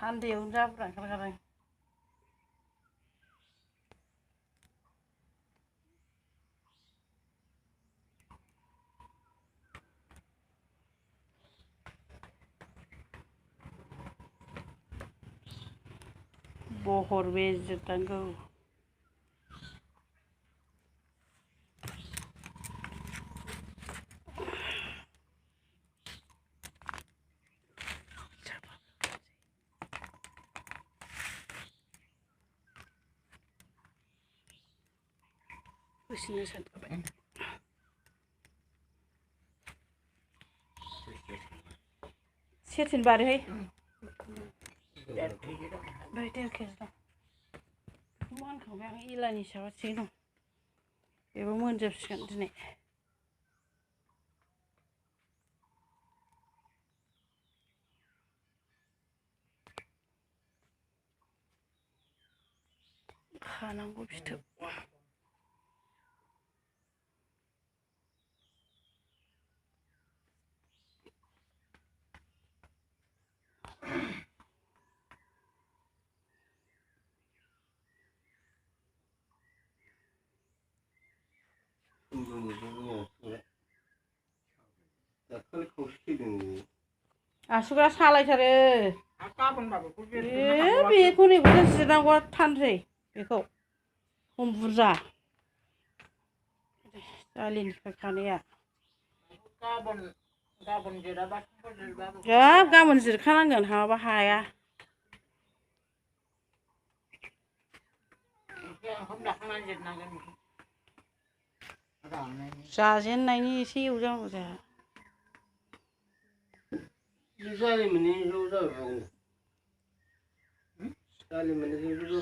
हान्दैयावनो जाब्रा ओंखारखादों बहर बेजिरनांगौ Busnya satu apa? Siatin bari hai. Bari terkes dong. Kuman kau yang ilani sawat sih dong. Ibu menjawabkan ini. Kanangku bisa. Asukra सालायथारो बेखौ नैबेखौ जिरनांगौ थानसै बेखौ खम बुरजा दालिनिफ्राय खानाया गाबोन जिरखानांगोन हाबाबा हाया जाजेननायनि एसे एवजानांगौ जोंहा Sekali menit, sekali menit itu